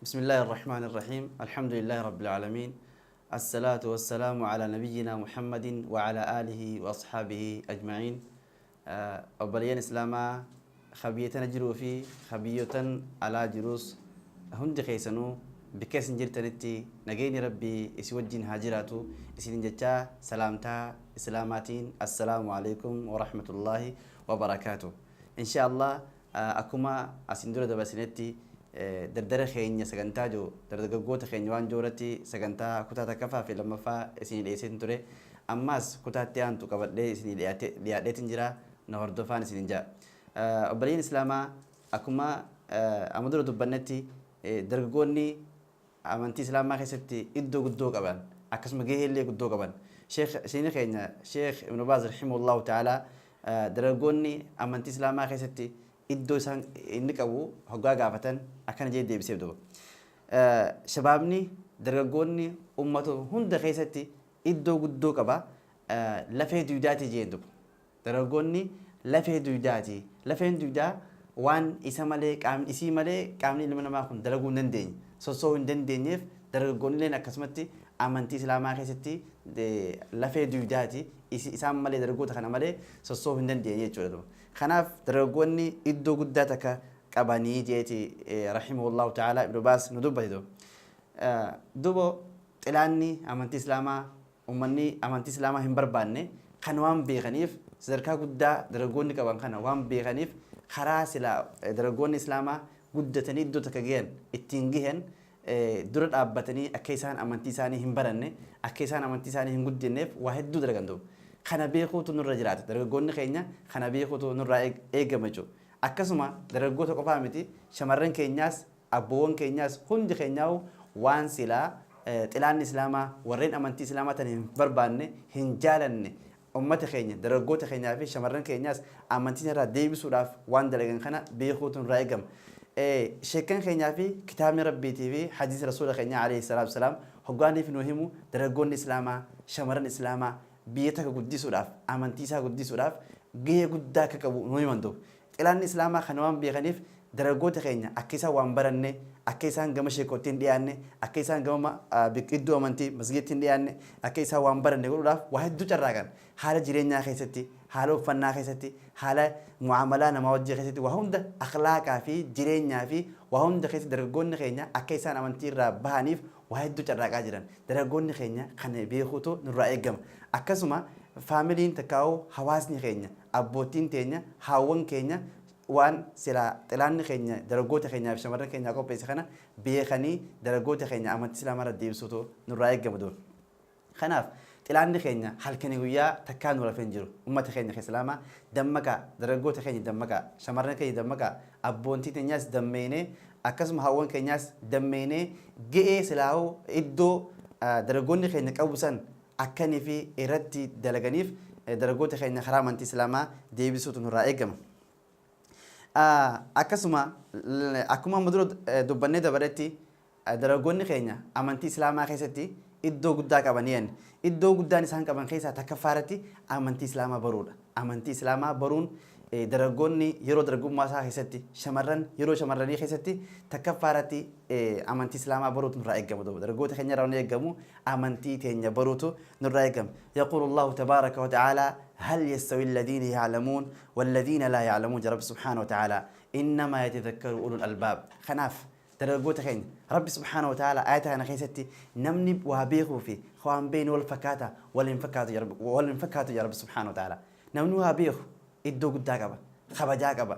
بسم الله الرحمن الرحيم الحمد لله رب العالمين الصلاة والسلام على نبينا محمد وعلى آله وأصحابه أجمعين. Obboleeyyan Islaamaa ka biyya tana jiruu fi ka biyyotan alaa jiruus hundi keessanuu bikka isin jirtanitti nageenyi Rabbii isin wajjin haa jiraatu isinin jechaa, salaamtaa Islaamaatiin assalaamu alaikum warahmatullaahi wabarakaatu. Insha Allah, akkuma asin dura dabarsinetti, dardara keenya sagantaa jiru dargaggoota keenya waan jiru irratti sagantaa kutaa takkaffaa fi lammaffaa isinii dhiyeesseetin ture. Ammaas kutaatti aantu qabadhee isinii dhiyaadheetin jira, na hordofaan isinin ja'a. Obboleeyyan Islaamaa, akkuma amma dura dubbannetti, dargaggoonni amantii Islaamaa keessatti iddoo guddoo qaban, akkasuma gahee illee guddoo qaban. Sheekh sheekni keenya Sheekh Ibn Baaz rahimahullahu ta'ala dargaggoonni amantii Islaamaa keessatti iddoo isaan inni qabu hoggaa gaafatan akkana jedhee deebiseef duuba. Shabaabni, dargaggoonni, ummata hunda keessatti iddoo guddoo qaba, lafee duydaati jeen duuba. Dargaggoonni lafee duydaati. Lafeen duydaa waan isa malee, qaamni isii malee qaamni ilma namaa kun dalaguu hin dandeenye, sossoo'uu hin dandeenyeef, dargaggoonnilleen akkasumatti amantii Islaamaa keessatti lafee duydaati. Isaan malee, dargaggoota kana malee sossoo'uu hin dandeenye jechuudha duuba. Kanaaf dargaggoonni iddoo guddaa takka qabanii jeeti rahimahullahu ta'ala Ibnu Baas nu dubbate duuba. Duuba xilaanni amantii Islaamaa, ummanni amantii Islaamaa hin barbaanne kan waan beekaniif, sadarkaa guddaa dargaggoonni qaban kana waan beekaniif, karaa silaa dargaggoonni Islaamaa guddatanii iddoo takka gahan ittiin gahan dura dhaabbatanii akka isaan amantii isaanii hin baranne, akka isaan amantii isaanii hin guddinneef waa hedduu dalagan duuba. Kana beekuutu nurra jiraata. Dargaggoonni keenya kana beekuutu nurraa eegama jechuudha. Akkasuma dargaggoota qofaa miti, shamarran keenyaas, abboowwan keenyaas, hundi keenyaa'u waan silaa xilaanni Islaamaa, warreen amantii Islaamaa tana hin barbaanne, hin jaalanne, ummata keenya, dargaggoota keenyaa fi shamarran keenyaas amantii irraa deebisuudhaaf waan dalagan kana beekuutu nurraa eegama. Sheekkan keenyaa fi kitaabni Rabbiitii fi hadiisa Rasuula keenyaa alayhi salaatu wasalaam hoggaaniif nu himu, dargaggoonni Islaamaa, shamarran Islaamaa biyya takka guddisuudhaaf, amantii isaa guddisuudhaaf gahee guddaa akka qabu nu himan duuba. Xilaanni Islaamaa kana waan beekaniif dargaggoota keenya akka isaan waan baranne, akka isaan gama sheekootti hin dhiyaanne, akka isaan gama iddoo amantii masgiidatti hin dhiyaanne, akka isaan waan baranne godhuudhaaf waa hedduu carraaqan. Haala jireenyaa keessatti, haala uffannaa keessatti, haala mu'aamalaa namaa wajjii keessatti, waa hunda, akhlaaqaa fi jireenyaa fi waa hunda keessatti dargaggoonni keenya akka isaan amantii irraa bahaniif waa hedduu carraaqaa jiran. Dargaggoonni keenya kana beekuutu nurraa eegama. Akkasuma faamiliin takkaa'uu hawaasni keenya, abboottiin teenya, haawwan keenya waan silaa xilaanni keenya dargaggoota keenyaa fi shamarran keenyaa qopheesse kana beekanii dargaggoota keenya amantii Islaamaa irra deebisuutu nurraa eegama duuba. Kanaaf xilaanni keenya halkanii guyyaa takkaa nu rafee hin jiru. Ummata keenya ka Islaamaa dammaqaa, dargaggoota keenya dammaqaa, shamarran keenya dammaqaa, abboontii teenyaas dammeeynee, akkasuma haawwan keenyaas dammeeynee ga'ee silaahuu iddoo dargaggoonni keenya qabu san akkanii fi irratti dalaganiif dargaggoota keenya karaa amantii Islaamaa deebisuutu nurraa eegama. Akkasuma akkuma amma dura dubbannee dabaretti, dargaggoonni keenya amantii Islaamaa keessatti iddoo guddaa qabanii jenna. Iddoo guddaan isaan qaban keessaa takkaffaa irratti amantii Islaamaa baruudha. Amantii Islaamaa baruun dargaggoonni yeroo dargaggummaa isaa keessatti, shamarran yeroo shamarranii keessatti takkaffaa irratti amantii Islaamaa baruutu nurraa eegama duuba. Dargaggoota keenya irraa wanni eegamu amantii teenya baruutu nurraa eegama. Yaquulu Allahu tabaaraka wa ta'aalaa hal yastawi alladhiina ya'lamuun walladhiina laa ya'lamuun jedha Rabbi subhaanahu wa ta'aalaa. Innamaa yatadhakkaru ulul albaab. Kanaaf dargaggoota keenya, Rabbi subhaanahu wa ta'aalaa aayata kana keessatti namni waa beekuu fi ka waan beekne wal fakkaata? Wal hin fakkaatu jedha, wal hin fakkaatu jedha Rabbi subhaanahu wa ta'aalaa. Namni waa beeku iddoo guddaa qaba, kabajaa qaba.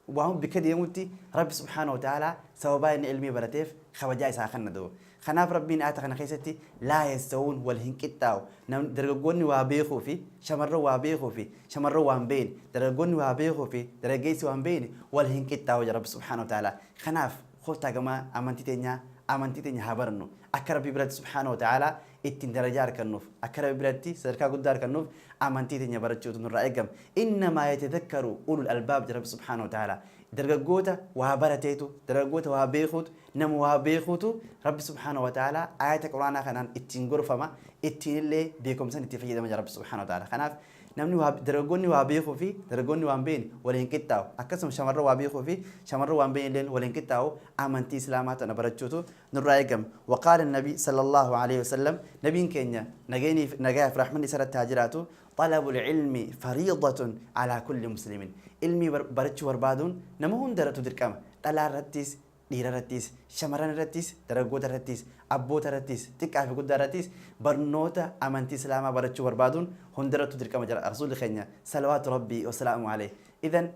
Waan bikka deemutti Rabbi subhaanahu wa ta'aalaa sababaa inni ilmii barateef kabajaa isaa kenna duuba. Kanaaf Rabbiin aayata kana keessatti laa yastawuun, wal hin qixxaa'u. Namni, dargaggoonni waa beekuu fi shamarran waa beekuu fi shamarran waa hin beekne, dargaggoonni waa beekuu fi dargaggeessi waa hin beekne wal hin qixxaa'u jedha Rabbi subhaanahu wa ta'aalaa. Kanaaf kottaa gama amantii teenyaa, amantii teenya haa barannu. Akka Rabbi biratti subhaanahu wa ta'aalaa ittiin darajaa arkannuuf, akka Rabbi biratti sadarkaa guddaa arkannuuf amantii teenya barachuutu nurraa eegama. Innamaa yatadhakkaru ulul albaab jedha Rabbi subhaanahu wa ta'aalaa. Dargaggoota waa barateetu, dargaggoota waa beekuutu, nama waa beekuutu Rabbi subhaanahu wa ta'aalaa aayata Qur'aanaa kanaan ittiin gorfama, ittiin illee beekumsan itti fayyadama jedha Rabbi subhaanahu wa ta'aalaa. Kanaaf Namni waa dargaggoonni waa beekuu fi dargaggoonni waan beekne waliin qixxaawu. Akkasuma shamarran waa beekuu fi shamarran waan beekne illee waliin qixxaawu. Amantii Islaamaa tana barachuutu nurraa eegama. Waqaala Nabi sallallahu alaihi wasallam, nabiin keenya nageenii nagayaaf rahmanni isarratti haa jiraatu, xalabul ilmi fariidatun alaa kulli muslimin. Ilmii barachuu barbaaduun nama hundarrattu dirqama. Dhalaa irrattis, dhiira irrattis, shamarran irrattis, dargaggoota irrattis, abboota irrattis, xiqqaa fi guddaa irrattis barnoota amantii Islaamaa barachuu barbaaduun hundarrattu dirqama jira Rasuulli keenya salawaatu Rabbii wasalaamu alayhi. Idan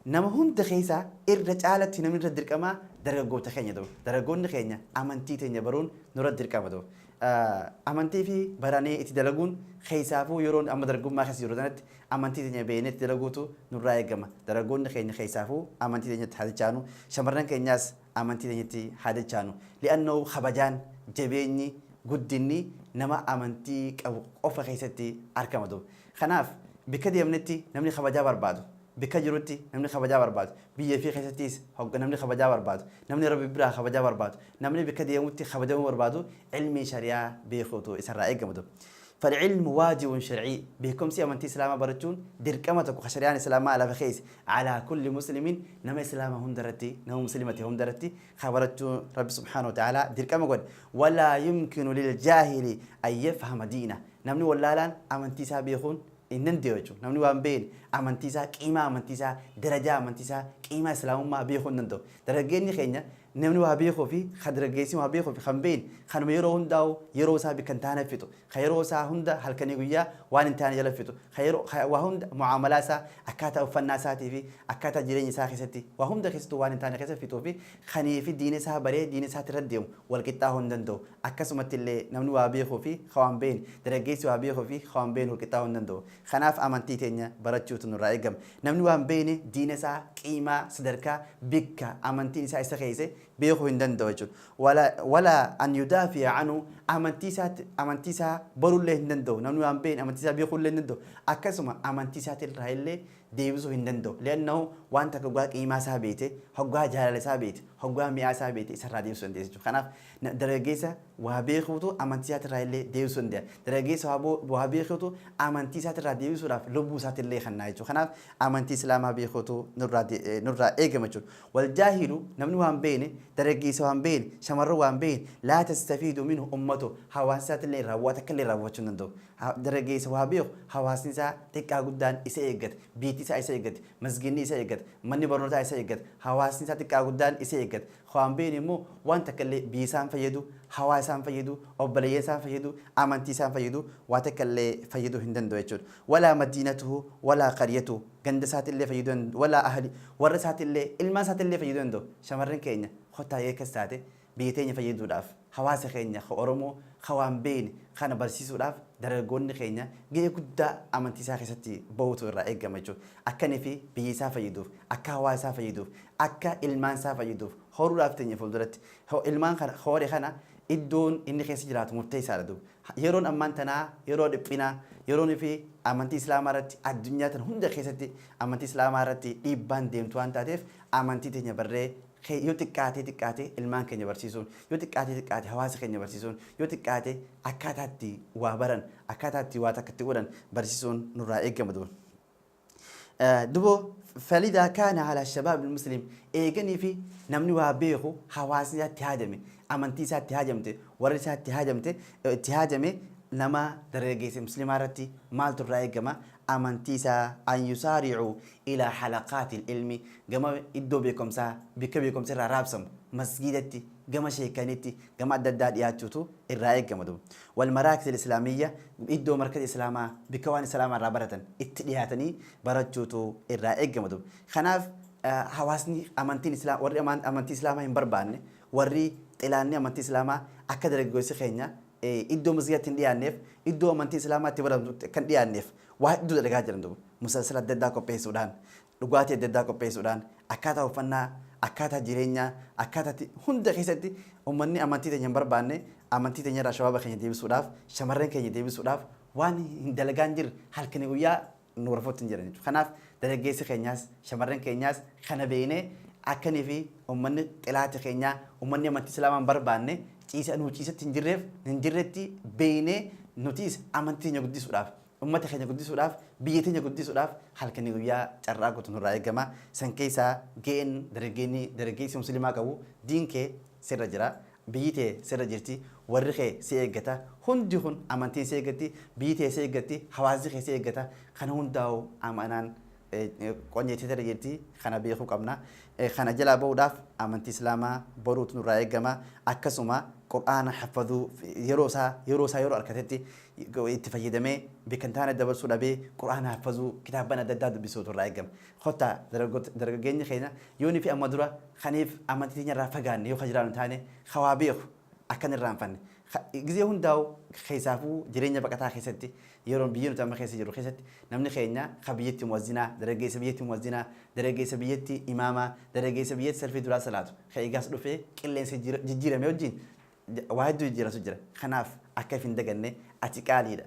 nama hunda keessaa irra caalatti namni irra dirqamaa dargaggoota keenya ta'u. Dargaggoonni keenya amantii teenya baruun nurra dirqama ta'u. Amantii fi baranee itti dalaguun, keessaafuu yeroon amma dargaggummaa keessa jiru kanatti, amantii teenya beeknee itti dalaguutu nurraa eegama. Dargaggoonni keenya keessaafuu amantii teenyatti haa dachaanu. Shamarran keenyaas amantii teenyatti haa dachaanu. Li'annoo kabajaan, jabeenyi, guddinni nama amantii qabu qofa keessatti argama duuba. Kanaaf bikka deemnetti namni kabajaa barbaadu, bikka jirutti namni kabajaa barbaadu, biyya fi keessattis namni kabajaa barbaadu, namni Rabbi biraa kabajaa barbaadu, namni bikka deemutti kabajamuu barbaadu ilmii shari'aa beekuutu isarraa eegama duuba. فالعلم واجب شرعي، beekumsi amantii Islaamaa barachuun dirqama tokko ka shari'aan Islaamaa lafa keessa على كل مسلم، nama Islaamaa hundarratti, nama Muslima ta'e hundarratti ka barachuu Rabbi subhaanahu wa ta'aalaa dirqama godhe. ولا يمكن للجاهل أن يفهم دينه. Namni wallaalaan amantii isaa beekuun hin danda'u jechuudha. Namni waan beekne amantii isaa, qiimaa amantii isaa, darajaa amantii isaa, qiimaa Islaamummaa beekuu hin danda'u. Dargaggeenni keenya, namni waa beekuu fi kan dargaggeessi waa beekuu fi kan beekne kanuma yeroo hundaa'u yeroo isaa bikka hin taane fixu, kan yeroo isaa hunda halkanii guyyaa waan hin taane jala fixu, kan yeroo waa hunda mu'aamalaa isaa, akkaataa uffannaa isaatii fi akkaataa jireenya isaa keessatti waa hunda keessattuu waan hin taane keessa fixuu fi kanii fi diina isaa baree diina isaatti irra deemu wal qixxaahuu hin danda'u. Akkasumatti illee namni waa beekuu fi kan waan beekne, dargaggeessi waa beekuu fi kan waan beekne wal qixxaahuu hin danda'u. Kanaaf amantii teenya barachuutu nurraa eegama. Namni waan beekne diina isaa, qiimaa, sadarkaa, bikka amantiin isaa isa keesse beekuu hin danda'u jechuudha. ولا أن يدافع عنه، amantii isaa barullee hin danda'u. Namni waan beekne amantii isaa beekuu illee hin danda'u. Akkasuma amantii isaatti irraa illee deebisuu hin danda'u. لأنه waan takka hoggaa qiimaa isaa beekte, hoggaa jaalala isaa beekte, hoggaa mi'aa isaa beekte isarraa deebisuu dandeessa jechuudha. Kanaaf dargaggeessa waa beekuutu amantii isaatti irraa illee deebisuu danda'a. Dargaggeessa waa beekuutu amantii isaatti irraa deebisuudhaaf lubbuu isaatti illee kennaa jechuudha. Kanaaf amantii Islaamaa beekuutu nurraa eegama jechuudha. والجاهل، namni waan beekne, dargaggeessa waan beekne, shamarran waan beekne, لا تستفيد منه أمته، hawaasni isaatti illee irraa bu'aa takka illee irraa bu'achuu hin danda'u. Dargaggeessa waa beeku hawaasni isaa xiqqaa guddaan isa eeggata. Biitti isaa isa eeggata. Masginni isa eeggata. Manni barnootaa isa eeggata. Hawaasni isaa xiqqaa guddaan isa eeggata. Waan beekne immoo waan takka illee biyya isaan fayyadu, hawaasa isaan fayyadu, obboleeyyan isaan fayyadu, amantii isaan fayyadu, waa takka illee fayyaduu hin danda'u jechuudha. ولا مدينته ولا قريته، ganda isaatti illee fayyaduu hin ولا أهله، warra isaatti illee, ilmaan isaatti illee fayyaduu hin danda'u. Shamarran keenya kottaa eekas taate biyya teenya fayyaduudhaaf, hawaasa keenya ka Oromoo ka waan beekne kana barsiisuudhaaf dargaggoonni keenya gahee guddaa amantii isaa keessatti bahuutu irraa eegama jechuudha. Akka inni fi biyya isaa fayyaduuf, akka hawaasa isaa fayyaduuf, akka ilmaan isaa fayyaduuf horuudhaaf teenya fuulduratti. Ilmaan kana hore kana iddoon inni keessa jiraatu murteessaadha duuba. Yeroon ammaan tanaa yeroo dhiphinaa, yeroon fi amantii Islaamaa irratti addunyaa tana hunda keessatti amantii Islaamaa irratti dhiibbaan deemtu waan taateef, amantii teenya barree yoo xiqqaatee xiqqaatee ilmaan keenya barsiisuun, yoo xiqqaatee xiqqaate hawaasa keenya barsiisuun, yoo xiqqaate akkaataa itti waa baran, akkaataa itti waa takka itti godhan barsiisuun nurraa eegama duuba. Dubo فلذا كان على الشباب المسلم، eeganii fi namni waa beeku hawaasni isaatti haajame, amantii isaatti haajamte, warri isaatti haajamte itti haajame, nama dargaggeessa muslimaa irratti maaltu irraa eegama? Amantii isaa أن يسارعوا إلى حلقات العلم، gama iddoo beekumsaa, bikka beekumsa irraa raabsamu, masgiidatti, gama sheekanitti, gama adda addaa dhiyaachuutu irraa eegama duuba. والمراكز الإسلامية، iddoo markaza Islaamaa, bikka waan Islaamaa irraa baratan itti dhiyaatanii barachuutu irraa eegama duuba. Kanaaf hawaasni amantiin Islaam, warri amantii Islaamaa hin barbaanne, warri xilaanni amantii Islaamaa akka dargaggeessi keenya iddoo masgiidatti hin dhiyaanneef, iddoo amantii Islaamaa itti baratamtutti kan dhiyaanneef waa hedduu dalagaa jiran duuba. Musalsala adda addaa qopheessuudhaan, dhugaatii adda addaa qopheessuudhaan, akkaataa uffannaa, akkaataa jireenyaa, akkaataa hunda keessatti uummanni amantii teenya hin barbaanne amantii teenya irraa shabaaba keenya deebisuudhaaf, shamarran keenya deebisuudhaaf waan hin dalagaa hin jirre halkanii guyyaa nu horfotti hin jiran jechuudha. Kanaaf dargaggeessi keenyaas shamarran keenyaas kana beeknee akkanii fi uummanni xilaati keenyaa, uummanni amantii Islaamaa hin barbaanne ciisa nu ciisatti hin jirreef hin jirretti beeknee nutis amantii keenya guddisuudhaaf Ummata keenya guddisuudhaaf, biyya teenya guddisuudhaaf halkanii guyyaa carraaquutu nurraa eegama. San keessaa ga'een dargaggeessi dargaggeessi musliimaa qabu, diin kee sirra jira. Biyyi tee sirra jirti. Warri kee si eeggata. Hundi kun amantiin si eeggatti, biyyi tee si eeggatti, hawaasni kee si eeggata. Kana hundaa'u amanaan qonyeetii irra jirti. Kana beekuu qabna. Kana jalaa bahuudhaaf amantii Islaamaa baruutu nurraa eegama. Akkasuma Qur'aana hafaduu, yeroo isaa yeroo argatetti itti fayyadamee bakka hin taane dabarsuu dhabee Qur'aana hafazuu, kitaabban adda addaa dubbisuutu irraa eegama. Kottaa, dargaggeenya keenya, yoonii fi amma dura kaniif amantii teenya irraa fagaanne yoo ka jiraannu taane, hawaa beeku akkan irraanfanne. Gizee hundaa'u, keessaafuu jireenya baqataa keessatti, yeroo biyya nuti amma keessa jirru keessatti, namni keenya ka biyyatti muwazzinaa, dargaggeessa biyyatti muwazzinaa, dargaggeessa biyyatti imaamaa, dargaggeessa biyyatti salfii duraa salaatu, ka eegaas dhufee qilleensa jijjiirame wajjin waa hedduu jijjiiratu jira. Kanaaf akka if hin daganne, ati qaaliidha.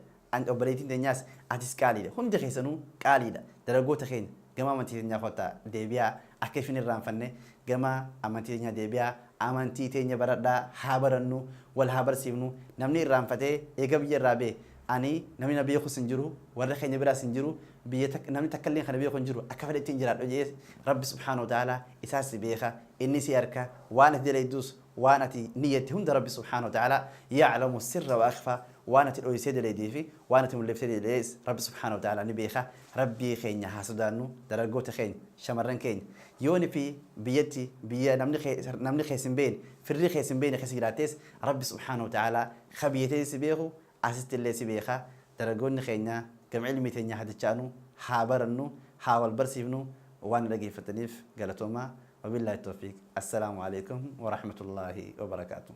Obboleettiin teenyaas, atis qaaliidha. Hundi keessanuu qaaliidha. Dargaggoota keenya, gama amantii teenyaa kottaa deebi'aa. Akka if hin irraanfanne gama amantii teenyaa deebi'aa. Amantii teenya baradhaa, haa barannu, wal haa barsiifnu. Namni irraanfatee eega biyya irraa ba'e, ani namni na beekus hin jiru, warra keenya biraas hin jiru, biyya namni takka illee kana beeku hin jiru, akka fedhe ittiin jiraadhu jee, Rabbi subhaanahu wa ta'ala isaas si beeka, inni si harka. Waan ati dalaydus, waan ati niyyatti hunda Rabbi subhaanahu wa ta'ala ya'lamu sirra wa akhfaa. Waan ati dhoysee dalaydii fi waan ati mul'iftee dalaydis Rabbi subhaanahu wa ta'ala ni beeka. Rabbii keenya haa sodaannu. Dargaggoota keenya, shamarran keenya, yooni fi biyyatti biyya namni keessa hin beekne, firri keessa hin beekne keessa jiraattees, Rabbi subhaanahu wa ta'ala ka biyya si beeku asitti illee si beeka. Dargaggoonni keenya gama ilmii teenya haa dachaanu, haa barannu, haa wal barsiifnu. Waan dhageeffataniif galatoomaa. Wabillahi tawfiiq. Assalaamu alaikum warahmatullaahi wabarakaatuh.